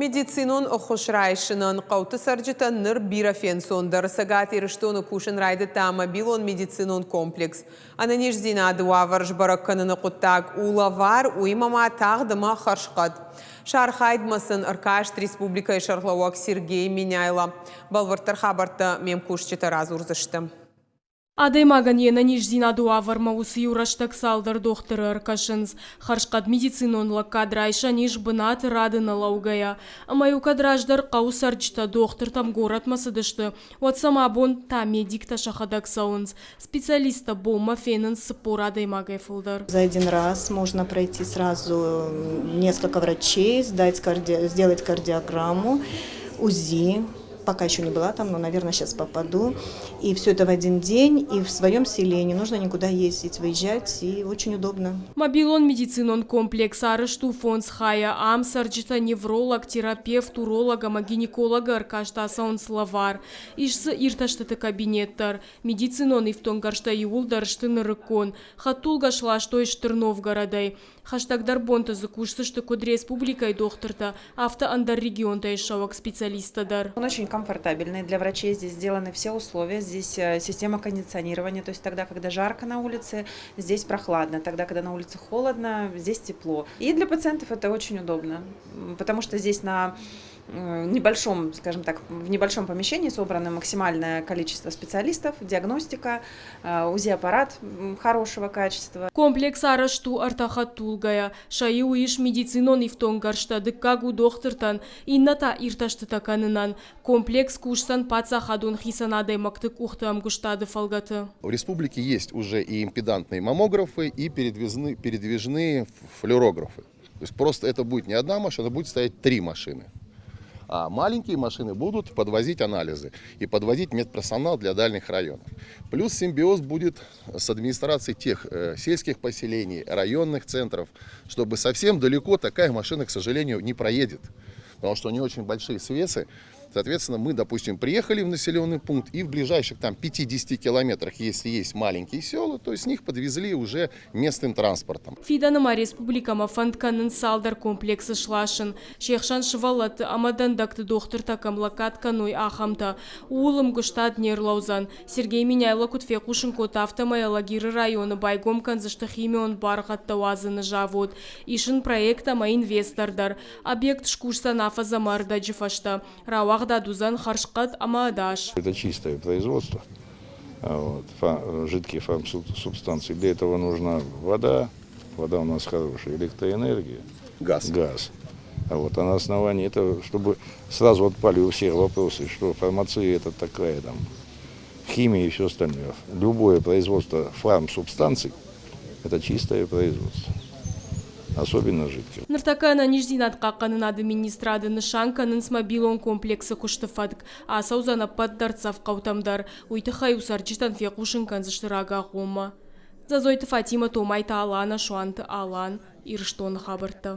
Медицинон ӕххуыс райсынӕн хъӕуты цӕрджытӕн ныр бирӕ фенцондӕр. Цӕгат Ирыстоны кусын райдыдта мобилон медицинон комплекс. Ӕнӕниздзинады уавӕр сбӕрӕг кӕныны хъуыддаг у лӕвар, уыимӕ ма тагъд ӕмӕ хӕрзхъӕд. Сӕ архайдмӕ сын ӕркаст республикӕйы сӕргълӕууӕг Сергей Меняйло. Бӕлвырддӕр хабӕрттӕ ме мкусджытӕ радзурдзысты. Адӕймагӕн йе нӕниздзинады уавӕрмӕ уыцы-иу рӕстӕг цалдӕр дохтыры ӕркӕсынц. Хӕрзхъӕд медицинон лӕггад райсӕн ис бынаты рады нӕ лӕугӕйӕ. Ӕмӕ-иу кӕд раздӕр хъӕуы цӕрджытӕ дохтыртӕм горӕтмӕ цыдысты, уӕд сӕм абон та медиктӕ сӕхӕдӕг цӕуынц. Специалисттӕ бонмӕ фенынц 40 адӕймагӕй фылдӕр. За один раз можно пройти сразу несколько врачей, сдать карди... сделать кардиограмму, УЗИ, пока еще не была там, но, наверное, сейчас попаду. И все это в один день, и в своем селе, не нужно никуда ездить, выезжать, и очень удобно. Мобилон медицинон комплекс арӕзт у фондз хайӕ. Ам цӕрджытӕ невролог, терапевт, уролог ӕмӕ гинекологы ӕркаст ацӕуынц лӕвар. Ис дзы иртӕстыты кабинет дӕр. Медицинон ифтонггӕрзтӕ иууылдӕр сты нырыккон. Хӕдтулгӕ сластой Стыр Новгородӕй. Хӕстӕгдӕр бонты дзы кусдзысты куыд республикӕйы дохтыртӕ, афтӕ ӕндӕр регионтӕй ссӕуӕг специалисттӕ дӕр. Он очень комфортабельный. Для врачей здесь сделаны все условия. Здесь система кондиционирования, то есть тогда, когда жарко на улице, здесь прохладно. Тогда, когда на улице холодно, здесь тепло. И для пациентов это очень удобно, потому что здесь на небольшом, скажем так, в небольшом помещении собрано максимальное количество специалистов, диагностика, УЗИ-аппарат хорошего качества. Комплекс арӕзт у ӕртӕ хӕдтулгӕйӕ. Сӕ иу ис медицинон ифтонггӕрзтӕ, дыккаг у дохтыртӕн, иннӕ та иртӕстытӕ кӕнынӕн. Комплекс кусдзӕн паддзахадон хицӕн адӕймӕгты къухты ӕмгуыстады фӕлгӕты. В республике есть уже и импедантные маммографы, и передвижные флюорографы. То есть просто это будет не одна машина, будет стоять три машины. А маленькие машины будут подвозить анализы и подвозить медперсонал для дальних районов. Плюс симбиоз будет с администрацией тех сельских поселений, районных центров, чтобы совсем далеко такая машина, к сожалению, не проедет. Потому что у нее очень большие свесы. Соответственно, мы, допустим, приехали в населенный пункт и в ближайших там 50 километрах, если есть маленькие села, то с них подвезли уже местным транспортом. Фидӕны ма республикӕмӕ фӕнд кӕнынц цалдӕр комплексы сласын. Се хсӕн сывӕллӕтты ӕмӕ дӕндӕгты дохтыртӕ кӕм лӕггад кӕной, ахӕмтӕ. Ууыл ӕмгуыстад не рлӕудзӕн. Сергей Меняйло куыд фехъусын кодта, афтӕмӕй Алагиры районы байгом кӕндзысты химион буаргъӕдтӕ уадзыны завод. Ис ын проект ӕмӕ инвестор дӕр. Объект скусдзӕн афӕдз ӕмӕ ӕрдӕджы фӕстӕ. Рауагъдад уыдзӕн хӕрзхъӕд ӕмӕ ӕдас. Это чистое производство, вот, жидкие фармсубстанции. Для этого нужна вода, вода у нас хорошая, электроэнергия, газ. Газ. Вот, а на основании этого, чтобы сразу отпали у всех вопросы, что фармация это такая там, химия и все остальное. Любое производство фармсубстанций – это чистое производство, особенно жидких. Ныртӕккӕ ӕнӕниздзинад хъахъхъӕнынады министрады нысан кӕнынц мобилон комплексы куысты фӕтк. Ацӕудзӕн ӕппӕт дӕрддзӕф хъӕутӕм дӕр. Уый тыххӕй-иу цӕрджытӕн фехъусын кӕндзысты рагагъоммӕ. Дзӕдзойты Фатимӕ, Томайты Алана, Суанты Алан, Ирыстоны хабӕрттӕ.